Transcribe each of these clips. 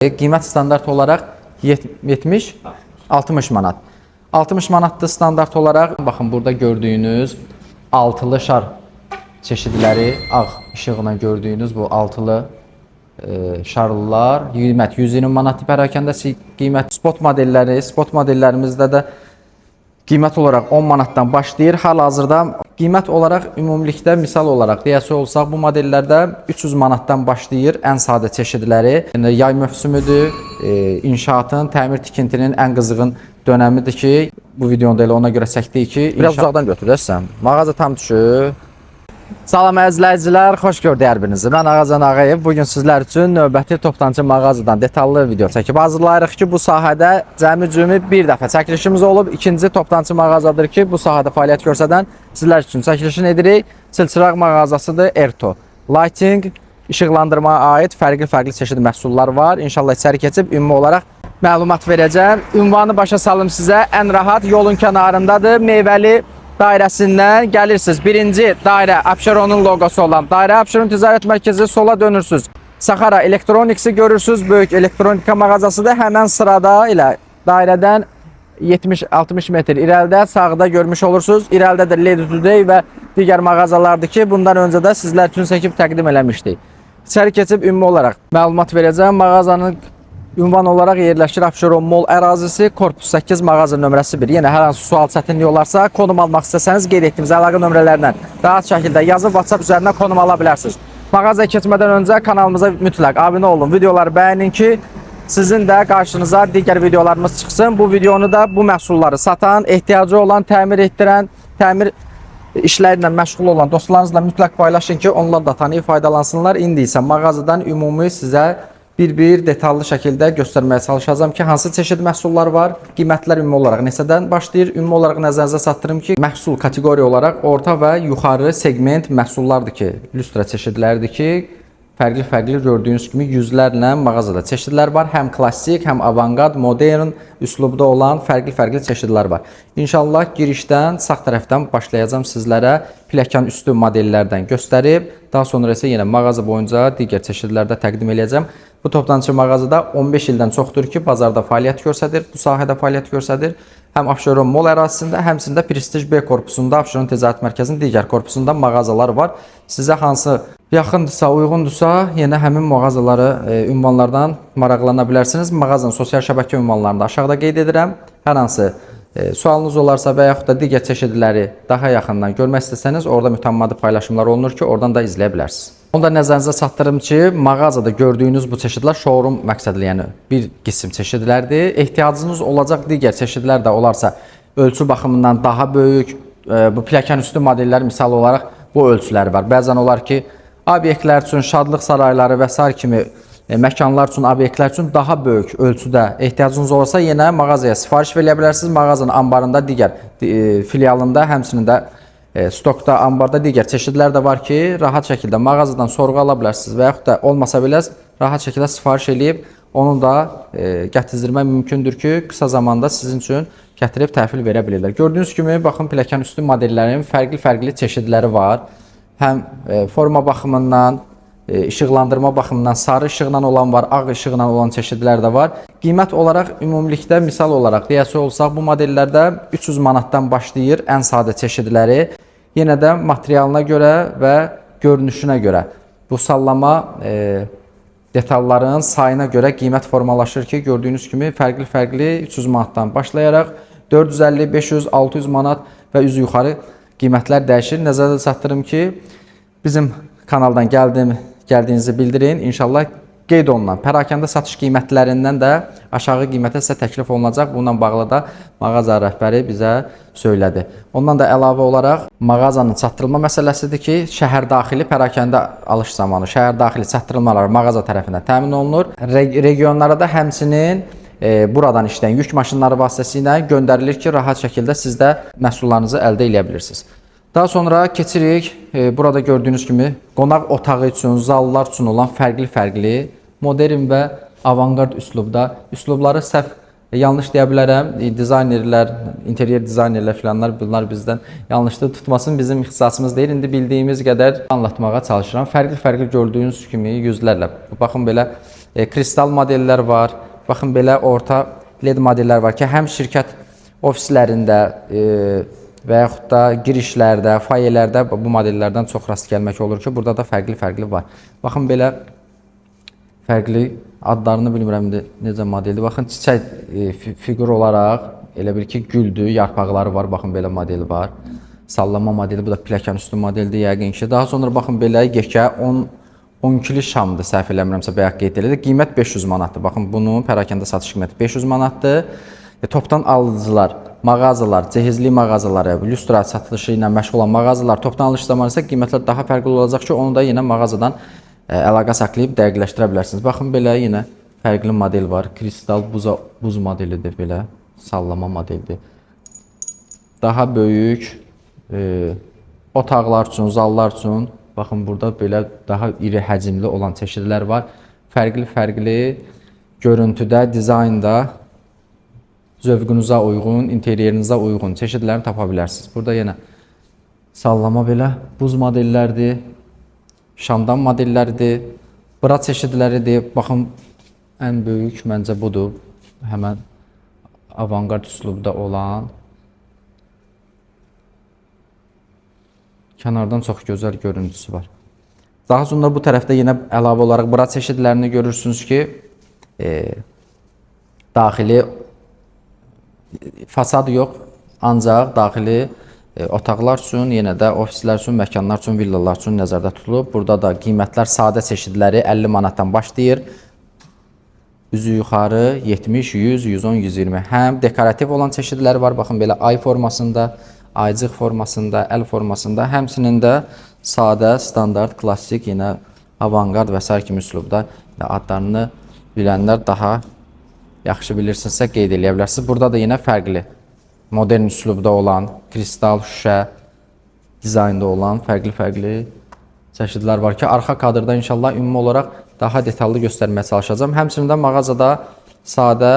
Qiymət standart olaraq 70 60 manat. 60 manatdır standart olaraq. Baxın, burada gördüyünüz altılı şar çeşidləri, ağ işıqla gördüyünüz bu altılı şarlılar qiymət 120 manatdır pərakəndə qiymət. Spot modelləri, spot modellərimizdə də qiymət olaraq 10 manatdan başlayır. Hal-hazırda qiymət olaraq ümumilikdə misal olaraq deyəsi olsaq bu modellərdə 300 manatdan başlayır ən sadə çeşidləri. Yəni yay mövsümüdür, inşaatın, təmir tikintinin ən qızğın dönəmidir ki, bu videonu da elə ona görə çəkdik ki, biraz uzaqdan götürürsən. Mağaza tam düşür. Salam əzizləyicilər, xoş gördük hər birinizi. Mən Ağacan Ağayev. Bu gün sizlər üçün növbəti toptancı mağazadan detallı video çəkib hazırlayırıq ki, bu sahədə cəmi cümi bir dəfə çəkilişimiz olub. İkinci toptancı mağazadır ki, bu sahədə fəaliyyət göstərən sizlər üçün çəkilişini edirik. Çilçıraq mağazasıdır Erto. Lighting, işıqlandırmaya aid fərqli-fərqli çeşid məhsullar var. İnşallah içəri keçib ümumi olaraq məlumat verəcəm. Ünvanı başa salım sizə. Ən rahat yolun kənarındadır. Meyvəli dairəsindən gəlirsiniz. Birinci dairə Abşeronun loqosu olan dairə Abşeron Ticarət Mərkəzi, sola dönürsüz. Sahara Electronics-i görürsüz. Böyük elektronika mağazasıdır. Həmən sırada ilə dairədən 70-60 metr irəlidə sağda görmüş olursunuz. İrəlidə də Lady Today və digər mağazalardır ki, bundan öncə də sizlər üçün çəkib təqdim eləmişdik. İçəri keçib ümumi olaraq məlumat verəcəm. Mağazanın ünvan olaraq yerləşir Abşeron Mall ərazisi, korpus 8, mağaza nömrəsi 1. Yenə hər hansı sual, çətinlik olarsa, konum almaq istəsəniz qeyd etdiyimiz əlaqə nömrələrindən rahat şəkildə yazıb WhatsApp üzərindən konum ala bilərsiniz. Mağazaya keçmədən öncə kanalımıza mütləq abunə olun, videoları bəyənin ki, sizin də qarşınıza digər videolarımız çıxsın. Bu videonu da bu məhsulları satan, ehtiyacı olan, təmir etdirən, təmir işlərlə məşğul olan dostlarınızla mütləq paylaşın ki, onlar da tanıyıb faydalansınlar. İndi isə mağazadan ümumi sizə bir-bir detallı şəkildə göstərməyə çalışacağam ki, hansı çeşid məhsullar var, qiymətlər ümumi olaraq neçədən başlayır. Ümumi olaraq nəzərinizə çatdırım ki, məhsul kateqoriya olaraq orta və yuxarı segment məhsullardır ki, lüstra çeşidləridir ki, fərqli-fərqli gördüyünüz kimi yüzlərlə mağazada çeşidlər var. Həm klassik, həm avangard, modern üslubda olan fərqli-fərqli çeşidlər var. İnşallah girişdən sağ tərəfdən başlayacağam sizlərə pləkan üstü modellərdən göstərib, daha sonra isə yenə mağaza boyunca digər çeşidlərdə təqdim eləyəcəm. Bu toptancı mağazada 15 ildən çoxdur ki, bazarda fəaliyyət göstərir, bu sahədə fəaliyyət göstərir. Həm Abşeron Mall ərazisində, həmçinin də Prestij B korpusunda, Abşeron Ticarət Mərkəzinin digər korpusunda mağazalar var. Sizə hansı yaxındırsa, uyğundursa, yenə həmin mağazaları ünvanlardan maraqlana bilərsiniz. Mağazanın sosial şəbəkə ünvanlarını da aşağıda qeyd edirəm. Hər hansı sualınız olarsa və yaxud da digər çeşidləri daha yaxından görmək istəsəniz, orada mütəmadi paylaşımlar olunur ki, oradan da izləyə bilərsiniz. Onu da nəzərinizə çatdırım ki, mağazada gördüyünüz bu çeşidlər showroom məqsədli, yəni bir qism çeşidlərdir. Ehtiyacınız olacaq digər çeşidlər də olarsa, ölçü baxımından daha böyük, bu pləkan üstü modellər misal olaraq bu ölçüləri var. Bəzən olar ki, obyektlər üçün, şadlıq sarayları və sair kimi məkanlar üçün, obyektlər üçün daha böyük ölçüdə ehtiyacınız olursa, yenə mağazaya sifariş verə bilərsiniz. Mağazanın anbarında digər filialında, həmçinin də stokda, ambarda digər çeşidlər də var ki, rahat şəkildə mağazadan sorğu ala bilərsiniz və yaxud da olmasa belə rahat şəkildə sifariş eləyib onu da gətirmək mümkündür ki, qısa zamanda sizin üçün gətirib təhvil verə bilirlər. Gördüyünüz kimi, baxın, pləkan üstü modellərin fərqli-fərqli çeşidləri var. Həm forma baxımından, işıqlandırma baxımından sarı işıqla olan var, ağ işıqla olan çeşidlər də var. Qiymət olaraq ümumilikdə misal olaraq deyəsi olsaq bu modellərdə 300 manatdan başlayır ən sadə çeşidləri. Yenə də materialına görə və görünüşünə görə bu sallama detalların sayına görə qiymət formalaşır ki, gördüyünüz kimi fərqli-fərqli 300 manatdan başlayaraq 450, 500, 600 manat və üzü yuxarı qiymətlər dəyişir. Nəzərdə çatdırım ki, bizim kanaldan gəldiyinizi bildirin. İnşallah qeyd olunan pərakəndə satış qiymətlərindən də aşağı qiymətə sizə təklif olunacaq. Bununla bağlı da mağaza rəhbəri bizə söylədi. Ondan da əlavə olaraq mağazanın çatdırılma məsələsidir ki, şəhər daxili pərakəndə alış zamanı şəhər daxili çatdırılmalar mağaza tərəfindən təmin olunur. Regionlara da həmçinin buradan işləyən yük maşınları vasitəsilə göndərilir ki, rahat şəkildə siz də məhsullarınızı əldə eləyə bilirsiniz. Daha sonra keçirik. Burada gördüyünüz kimi qonaq otağı üçün, zallar üçün olan fərqli-fərqli modern və avangard üslubda. Üslubları səhv yanlış deyə bilərəm. Dizaynerlər, interyer dizaynerlər filanlar bunlar bizdən yanlışlığı tutmasın. Bizim ixtisasımız deyil. İndi bildiyimiz qədər anlatmağa çalışıram. Fərqli-fərqli gördüyünüz kimi yüzlərlə. Baxın belə Kristal modellər var. Baxın belə orta LED modellər var ki, həm şirkət ofislərində və yaxud da girişlərdə, fayelərdə bu modellərdən çox rast gəlmək olur ki, burada da fərqli-fərqli var. Baxın belə fərqli adlarını bilmirəm indi necə modeldir. Baxın çiçək fiqur olaraq elə bil ki, güldür, yarpaqları var. Baxın belə modeli var. Sallama modeli, bu da pləkan üstü modeldir yəqin ki. Daha sonra baxın belə yekə 10 12-li şamdır, səhv eləmirəmsə bayaq qeyd elədik. Qiymət 500 manatdır. Baxın bunun pərakəndə satış qiyməti 500 manatdır. Topdan alıcılar, mağazalar, cehizlik mağazaları, lüstra satılışı ilə məşğul olan mağazalar topdan alış zamanı isə qiymətlər daha fərqli olacaq ki, onu da yenə mağazadan əlaqə saxlayıb dəqiqləşdirə bilərsiniz. Baxın belə yenə fərqli model var. Kristal buz modelidir belə, sallama modeldir. Daha böyük otaqlar üçün, zallar üçün baxın burada belə daha iri həcmli olan çeşidlər var. Fərqli-fərqli görüntüdə, dizaynda zövqünüzə uyğun, interyerinizə uyğun çeşidlərini tapa bilərsiniz. Burada yenə sallama belə buz modellərdir, şamdan modelləridir, bra çeşidləridir. Baxın ən böyük məncə budur. Həmən avangard üslubda olan. Kənardan çox gözəl görüntüsü var. Daha sonra bu tərəfdə yenə əlavə olaraq bra çeşidlərini görürsünüz ki, daxili fasad yox, ancaq daxili otaqlar üçün, yenə də ofislər üçün, məkanlar üçün, villalar üçün nəzərdə tutulub. Burada da qiymətlər sadə çeşidləri 50 manatdan başlayır. Üzü yuxarı 70, 100, 110, 120. Həm dekorativ olan çeşidləri var. Baxın belə ay formasında, aycıq formasında, əl formasında, həmçinin də sadə, standart, klassik, yenə avangard və sair kimi üslubda adlarını bilənlər daha yaxşı bilirsinizsə qeyd eləyə bilərsiniz. Burada da yenə fərqli modern üslubda olan, kristal, şüşə dizaynda olan fərqli-fərqli çeşidlər var ki, arxa kadrda inşallah ümumi olaraq daha detallı göstərməyə çalışacağam. Həmçinin də mağazada sadə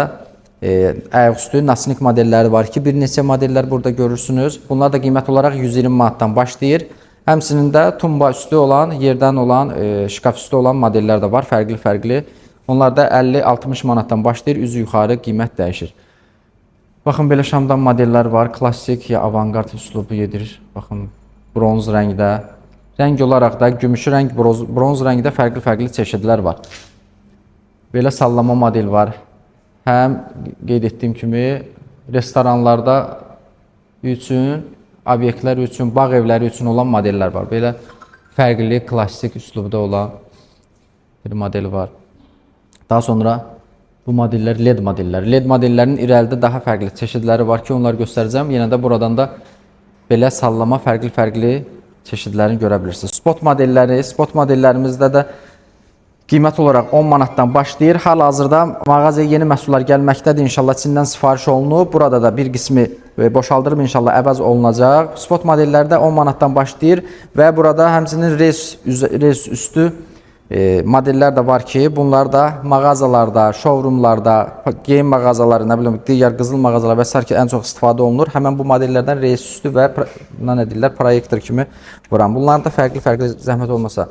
ayaqüstü nasnik modelləri var ki, bir neçə modellər burada görürsünüz. Bunlar da qiymət olaraq 120 manatdan başlayır. Həmçinin də tumba üstü olan, yerdən olan, şkaf üstü olan modellər də var, fərqli-fərqli. Onlar da 50-60 manatdan başlayır, üzü yuxarı qiymət dəyişir. Baxın belə şamdan modellər var, klassik ya avangard üslubu gedir. Baxın bronz rəngdə. Rəng olaraq da gümüşü rəng, bronz rəngdə fərqli-fərqli çeşidlər var. Belə sallama model var. Həm qeyd etdiyim kimi restoranlarda üçün, obyektlər üçün, bağ evləri üçün olan modellər var. Belə fərqli, klassik üslubda olan bir model var. Daha sonra bu modellər LED modellər. LED modellərin irəlidə daha fərqli çeşidləri var ki, onları göstərəcəm. Yenə də buradan da belə sallama fərqli-fərqli çeşidlərini görə bilirsiniz. Spot modelləri, spot modellərimizdə də qiymət olaraq 10 manatdan başlayır. Hal-hazırda mağazaya yeni məhsullar gəlməkdədir. İnşallah Çindən sifariş olunub. Burada da bir qismi boşaldırıb inşallah əvəz olunacaq. Spot modellərdə 10 manatdan başlayır və burada həmçinin reys üstü modellər də var ki, bunlar da mağazalarda, showroomlarda, geyim mağazaları, nə bilim, digər qızıl mağazalar və sair ki, ən çox istifadə olunur. Həmən bu modellərdən reys üstü və nə deyirlər, proyektor kimi vuran. Bunların da fərqli-fərqli zəhmət olmasa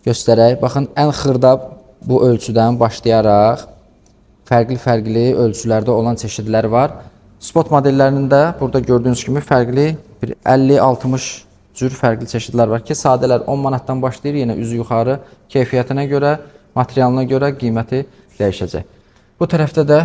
göstərək. Baxın, ən xırda bu ölçüdən başlayaraq fərqli-fərqli ölçülərdə olan çeşidlər var. Spot modellərinin də burada gördüyünüz kimi fərqli bir 50-60 cür fərqli çeşidlər var ki, sadələr 10 manatdan başlayır, yenə üzü yuxarı keyfiyyətinə görə, materialına görə qiyməti dəyişəcək. Bu tərəfdə də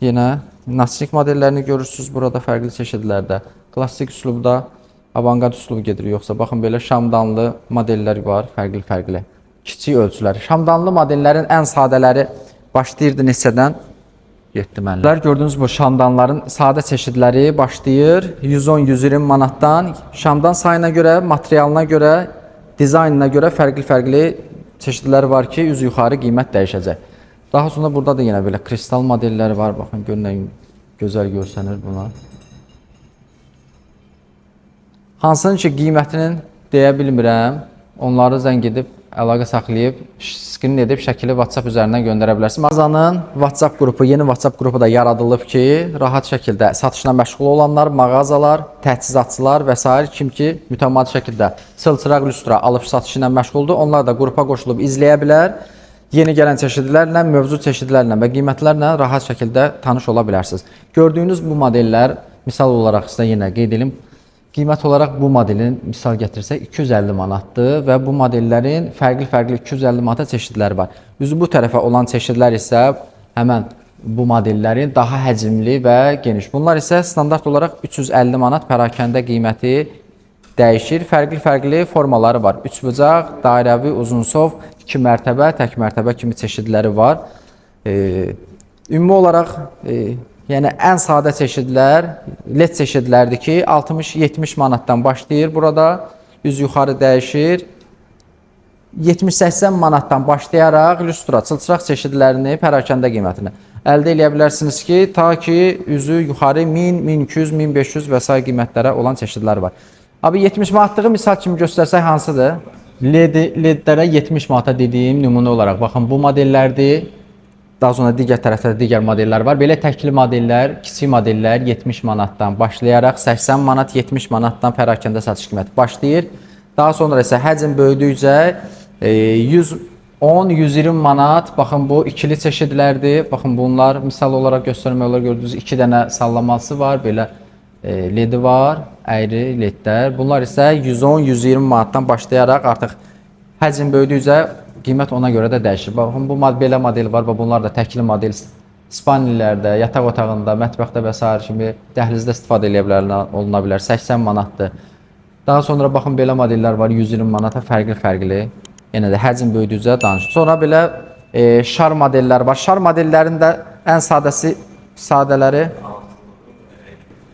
yenə nasnik modellərini görürsünüz burada fərqli çeşidlərdə. Klassik üslubda, avangard üslubu gedir yoxsa baxın belə şamdanlı modellər var, fərqli-fərqli. Kiçik ölçülər. Şamdanlı modellərin ən sadələri başlayırdı neçədən? 7 mənlər. Gördüyünüz bu şamdanların sadə çeşidləri başlayır 110-120 manatdan. Şamdan sayına görə, materialına görə, dizaynına görə fərqli-fərqli çeşidlər var ki, üzü yuxarı qiymət dəyişəcək. Daha sonra burada da yenə belə kristal modelləri var. Baxın, görün nə gözəl görsənir bunlar. Hansının ki qiymətinin deyə bilmirəm. Onları zəng edib, əlaqə saxlayıb, skrin edib şəkili WhatsApp üzərindən göndərə bilərsiniz. Mağazanın WhatsApp qrupu, yeni WhatsApp qrupu da yaradılıb ki, rahat şəkildə satışla məşğul olanlar, mağazalar, təchizatçılar və sair kim ki mütəmadi şəkildə çılçıraq lüstra alıb satışı ilə məşğuldur, onlar da qrupa qoşulub izləyə bilər. Yeni gələn çeşidlərlə, mövcud çeşidlərlə və qiymətlərlə rahat şəkildə tanış ola bilərsiniz. Gördüyünüz bu modellər, misal olaraq sizə yenə qeyd edim, qiymət olaraq bu modelin misal gətirsək 250 manatdır və bu modellərin fərqli-fərqli 250 manata çeşidləri var. Üzü bu tərəfə olan çeşidlər isə həmən bu modellərin daha həcmli və geniş. Bunlar isə standart olaraq 350 manat pərakəndə qiyməti dəyişir. Fərqli-fərqli formaları var. Üçbucaq, dairəvi, uzunsov, iki mərtəbə, tək mərtəbə kimi çeşidləri var. Ümumi olaraq yəni ən sadə çeşidlər LED çeşidlərdir ki, 60-70 manatdan başlayır burada. Üz yuxarı dəyişir. 70-80 manatdan başlayaraq lustra, çılçıraq çeşidlərini pərakəndə qiymətini əldə eləyə bilərsiniz ki, ta ki üzü yuxarı 1000, 1200, 1500 və sair qiymətlərə olan çeşidlər var. Abi 70 manatlığı misal kimi göstərsək hansıdır? LED-lərə 70 manata dediyim nümunə olaraq baxın bu modellərdir. Daha sonra digər tərəfdə də digər modellər var. Belə təkli modellər, kiçik modellər 70 manatdan başlayaraq 80 manat, 70 manatdan pərakəndə satış qiyməti başlayır. Daha sonra isə həcm böyüdükcə 110, 120 manat. Baxın bu ikili çeşidlərdir. Baxın bunlar misal olaraq göstərmək olar. Gördüyünüz iki dənə sallaması var. Belə LED-i var, əyri LED-lər. Bunlar isə 110, 120 manatdan başlayaraq artıq həcm böyüdükcə qiymət ona görə də dəyişir. Baxın bu belə model var, bax bunlar da təkli model. Spanilərdə, yataq otağında, mətbəxdə və sair kimi dəhlizdə istifadə eləyə bilərlər, oluna bilər. 80 manatdır. Daha sonra baxın belə modellər var 120 manata fərqli-fərqli. Yenə də həcm böyüdükcə danışır. Sonra belə şar modellər var. Şar modellərin də ən sadəsi, sadələri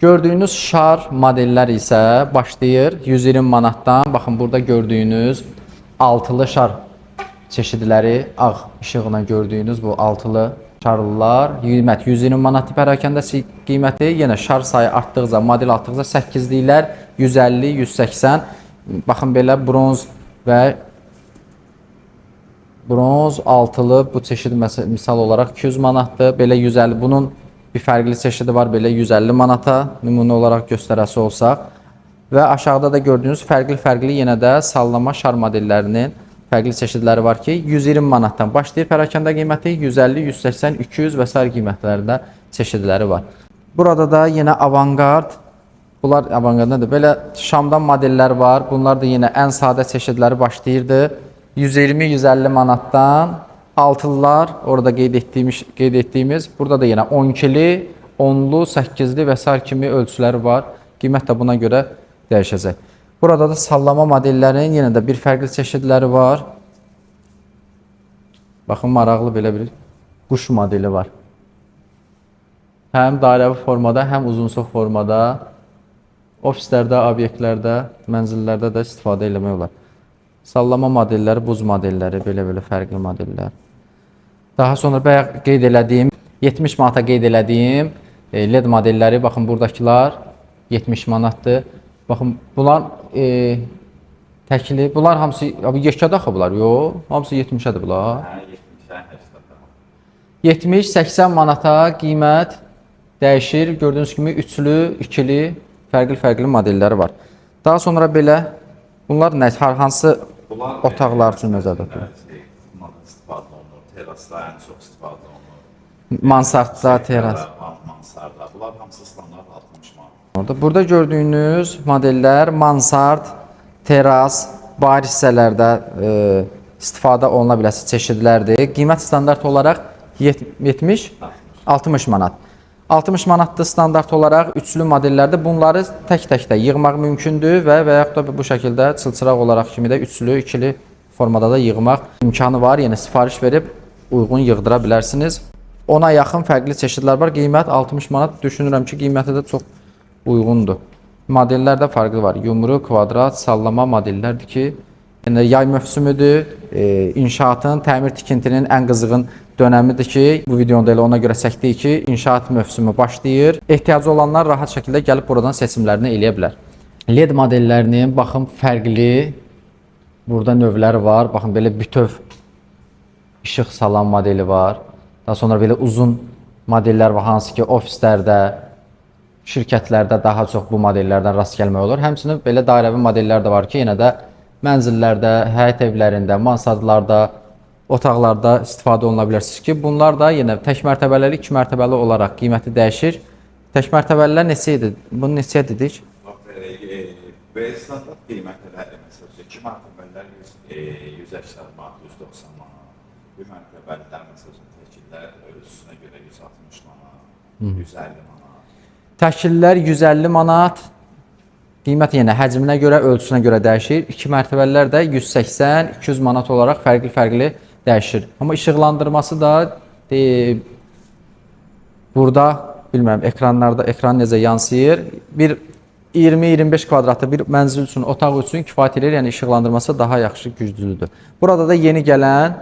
gördüyünüz şar modellər isə başlayır 120 manatdan. Baxın burada gördüyünüz altılı şar çeşidləri, ağ işıqla gördüyünüz bu altılı şarlılar qiymət 120 manatdır pərakəndə qiyməti. Yenə şar sayı artdıqca, model artdıqca 8-liklər 150, 180. Baxın belə bronz və bronz altılı bu çeşid misal olaraq 200 manatdır. Belə 150 bunun bir fərqli çeşidi var. Belə 150 manata nümunə olaraq göstərəsi olsaq. Və aşağıda da gördüyünüz fərqli-fərqli yenə də sallama şar modellərinin fərqli çeşidləri var ki, 120 manatdan başlayır pərakəndə qiyməti, 150, 180, 200 və sair qiymətlərində çeşidləri var. Burada da yenə avangard, bunlar avangard nədir? Belə şamdan modellər var. Bunlar da yenə ən sadə çeşidləri başlayırdı. 120-150 manatdan altılılar, orada qeyd etdiyimiz, burada da yenə 12-li, 10-lu, 8-li və sair kimi ölçüləri var. Qiymət də buna görə dəyişəcək. Burada da sallama modellərinin yenə də bir fərqli çeşidləri var. Baxın maraqlı belə bir quş modeli var. Həm dairəvi formada, həm uzunsov formada ofislərdə, obyektlərdə, mənzillərdə də istifadə eləmək olar. Sallama modelləri, buz modelləri, belə-belə fərqli modellər. Daha sonra bayaq qeyd elədiyim 70 manata qeyd elədiyim LED modelləri, baxın buradakılar 70 manatdır. Baxın bunlar təkli, bunlar hamısı abi yekədə axı bunlar. Yox, hamısı 70-ədir bunlar. Hə, 70-ə, 80-ə. 70-80 manata qiymət dəyişir. Gördüyünüz kimi üçlü, ikili, fərqli-fərqli modelləri var. Daha sonra belə bunlar nə hansı Bunlar otaqlar üçün nəzərdə tutulur? Bunlardan istifadə olunur. Terasda ən çox istifadə olunur. Mansardda, teras. Mansarda. Bunlar hamısı standart 60 manat. Orada burada gördüyünüz modellər mansard, teras, bar hissələrdə istifadə oluna biləsi çeşidlərdir. Qiymət standart olaraq 70 60 manat. 60 manatdır standart olaraq üçlü modellərdir. Bunları tək-tək də yığmaq mümkündür və yaxud da bu şəkildə çılçıraq olaraq kimi də üçlü, ikili formada da yığmaq imkanı var. Yəni sifariş verib uyğun yığdıra bilərsiniz. Ona yaxın fərqli çeşidlər var. Qiymət 60 manat. Düşünürəm ki, qiyməti də çox uyğundur. Modellər də fərqli var. Yumru, kvadrat, sallama modellərdir ki, yəni yay mövsümüdür. İnşaatın, təmir tikintinin ən qızğın dönəmidir ki, bu videonu da elə ona görə çəkdik ki, inşaat mövsümü başlayır. Ehtiyacı olanlar rahat şəkildə gəlib buradan seçimlərini eləyə bilər. LED modellərinin baxın fərqli burada növləri var. Baxın belə bütöv işıq salan modeli var. Daha sonra belə uzun modellər var, hansı ki ofislərdə, şirkətlərdə daha çox bu modellərdən rast gəlmək olur. Həmçinin belə dairəvi modellər də var ki, yenə də mənzillərdə, həyət evlərində, mansardlarda otaqlarda istifadə oluna bilərsiniz ki, bunlar da yenə tək mərtəbələri, iki mərtəbəli olaraq qiyməti dəyişir. Tək mərtəbəlilər neçə idi? Bunu neçəyə dedik? Bax, belə standart qiymətləri, məsəl üçün 2 mərtəbəlilər 180 manat, 190 manat. Bir mərtəbəlilər, məsəl üçün təkillər ölçüsünə görə 160 manat, 150 manat. Təkillər 150 manat. Qiymət yenə həcminə görə, ölçüsünə görə dəyişir. İki mərtəbəlilər də 180, 200 manat olaraq fərqli-fərqli dəyişir. Amma işıqlandırması da burada bilmirəm ekranlarda ekran necə yansıyır. Bir 20-25 kvadratlı bir mənzil üçün, otaq üçün kifayət edir. Yəni işıqlandırması daha yaxşı, güclüdür. Burada da yeni gələn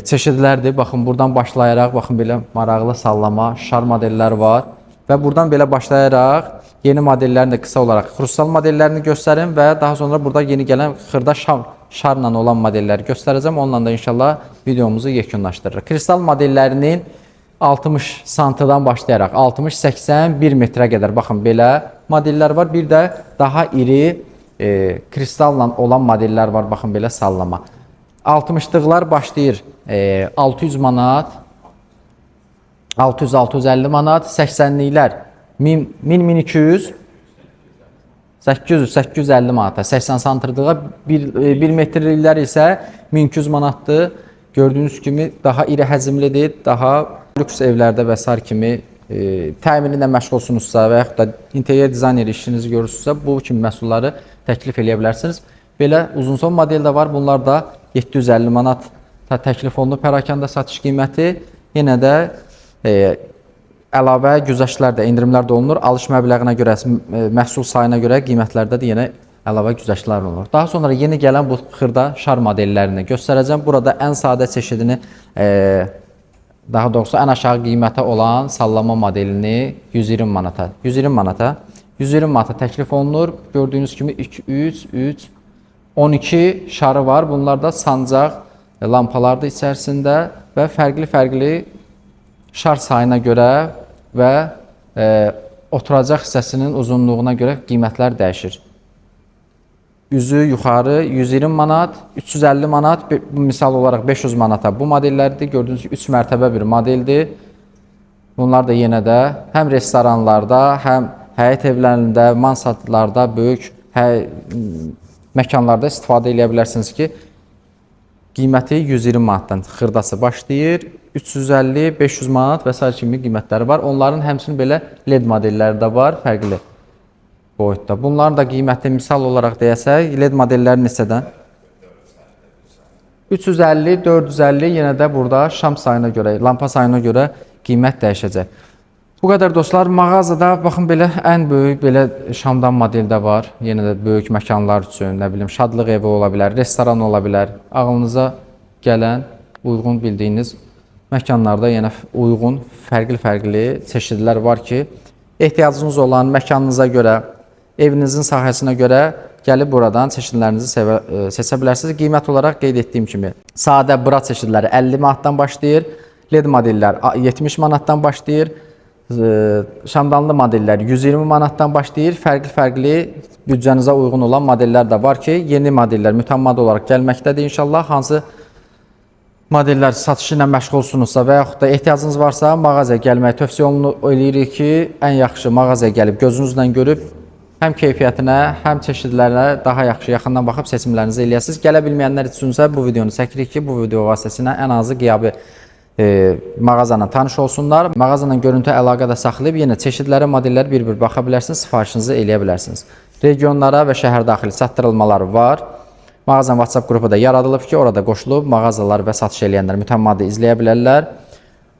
çeşidlərdir. Baxın buradan başlayaraq, baxın belə maraqlı sallama, şar modellər var və buradan belə başlayaraq yeni modellərini də qısa olaraq xrustal modellərini göstərim və daha sonra burada yeni gələn xırda şarla olan modelləri göstərəcəm. Onunla da inşallah videomuzu yekunlaşdırırıq. Kristal modellərinin 60 santıdan başlayaraq 60-81 metrə qədər baxın belə modellər var. Bir də daha iri kristalla olan modellər var. Baxın belə sallama. 60-lıqlar başlayır 600 manat, 600-650 manat, 80-liklər 1000-1200, 800-850 manata, 80 santrlığa 1 metrliklər isə 1200 manatdır. Gördüyünüz kimi daha iri həcmlidir, daha lüks evlərdə və sair kimi təmiri ilə məşğulsunuzsa və yaxud da interyer dizayneri işinizi görürsünüzsə, bu kimi məhsulları təklif eləyə bilərsiniz. Belə uzunson model də var. Bunlar da 750 manat təklif olunub pərakəndə satış qiyməti. Yenə də əlavə güzəştlər də, endirimlər də olunur. Alış məbləğinə görə, məhsul sayına görə qiymətlərdə də yenə əlavə güzəştlər olunur. Daha sonra yeni gələn bu xırda şar modellərini göstərəcəm. Burada ən sadə çeşidini, daha doğrusu ən aşağı qiymətə olan sallama modelini 120 manata, 120 manata, 120 manata təklif olunur. Gördüyünüz kimi 2, 3, 3, 12 şarı var. Bunlar da sancaq lampalardır içərisində və fərqli-fərqli şar sayına görə və oturacaq hissəsinin uzunluğuna görə qiymətlər dəyişir. Üzü yuxarı 120 manat, 350 manat, misal olaraq 500 manata bu modellərdir. Gördüyünüz kimi 3 mərtəbə bir modeldir. Bunlar da yenə də həm restoranlarda, həm həyət evlərində, mansardlarda, böyük məkanlarda istifadə eləyə bilərsiniz ki, qiyməti 120 manatdan xırdası başlayır. 350, 500 manat və sair kimi qiymətləri var. Onların həmçinin belə LED modelləri də var, fərqli boyutda. Bunların da qiyməti misal olaraq deyəsək, LED modelləri neçədən? 350, 450 yenə də burada şam sayına görə, lampa sayına görə qiymət dəyişəcək. Bu qədər dostlar. Mağazada baxın belə ən böyük belə şamdan model də var. Yenə də böyük məkanlar üçün, nə bilim, şadlıq evi ola bilər, restoran ola bilər. Ağlınıza gələn, uyğun bildiyiniz məkanlarda yenə uyğun fərqli-fərqli çeşidlər var ki, ehtiyacınız olan məkanınıza görə, evinizin sahəsinə görə gəlib buradan çeşidlərinizi seçə bilərsiniz. Qiymət olaraq qeyd etdiyim kimi, sadə bra çeşidləri 50 manatdan başlayır, LED modellər 70 manatdan başlayır, şamdanlı modellər 120 manatdan başlayır. Fərqli-fərqli büdcənizə uyğun olan modellər də var ki, yeni modellər mütəmadi olaraq gəlməkdədir inşallah. Hansı modellər satışı ilə məşğulsunuzsa və yaxud da ehtiyacınız varsa mağazaya gəlməyi tövsiyə eləyirik ki, ən yaxşı mağazaya gəlib gözünüzlə görüb həm keyfiyyətinə, həm çeşidlərinə daha yaxşı yaxından baxıb seçimlərinizi eləyəsiniz. Gələ bilməyənlər üçünsə bu videonu çəkirik ki, bu video vasitəsilə ən azı qiyabi mağazanla tanış olsunlar. Mağazanla görüntü əlaqə də saxlayıb yenə çeşidlərə, modellərə bir-bir baxa bilərsiniz, sifarişinizi eləyə bilərsiniz. Regionlara və şəhər daxili çatdırılmalar var. Mağazanın WhatsApp qrupu da yaradılıb ki, orada qoşulub mağazalar və satış eləyənlər mütəmadi izləyə bilərlər.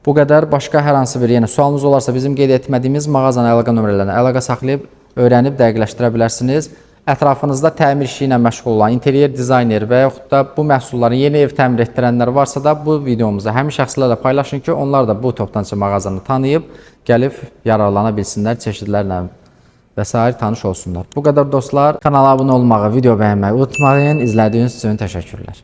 Bu qədər. Başqa hər hansı bir yenə sualınız olarsa bizim qeyd etmədiyimiz mağazanın əlaqə nömrələrinə əlaqə saxlayıb öyrənib dəqiqləşdirə bilərsiniz. Ətrafınızda təmir işi ilə məşğul olan interyer dizayner və yaxud da bu məhsulları yeni ev təmir etdirənlər varsa da bu videomuzu həmin şəxslərlə paylaşın ki, onlar da bu toptancı mağazanı tanıyıb gəlib yararlana bilsinlər çeşidlərlə və sair tanış olsunlar. Bu qədər dostlar. Kanala abunə olmağı, video bəyənməyi unutmayın. İzlədiyiniz üçün təşəkkürlər.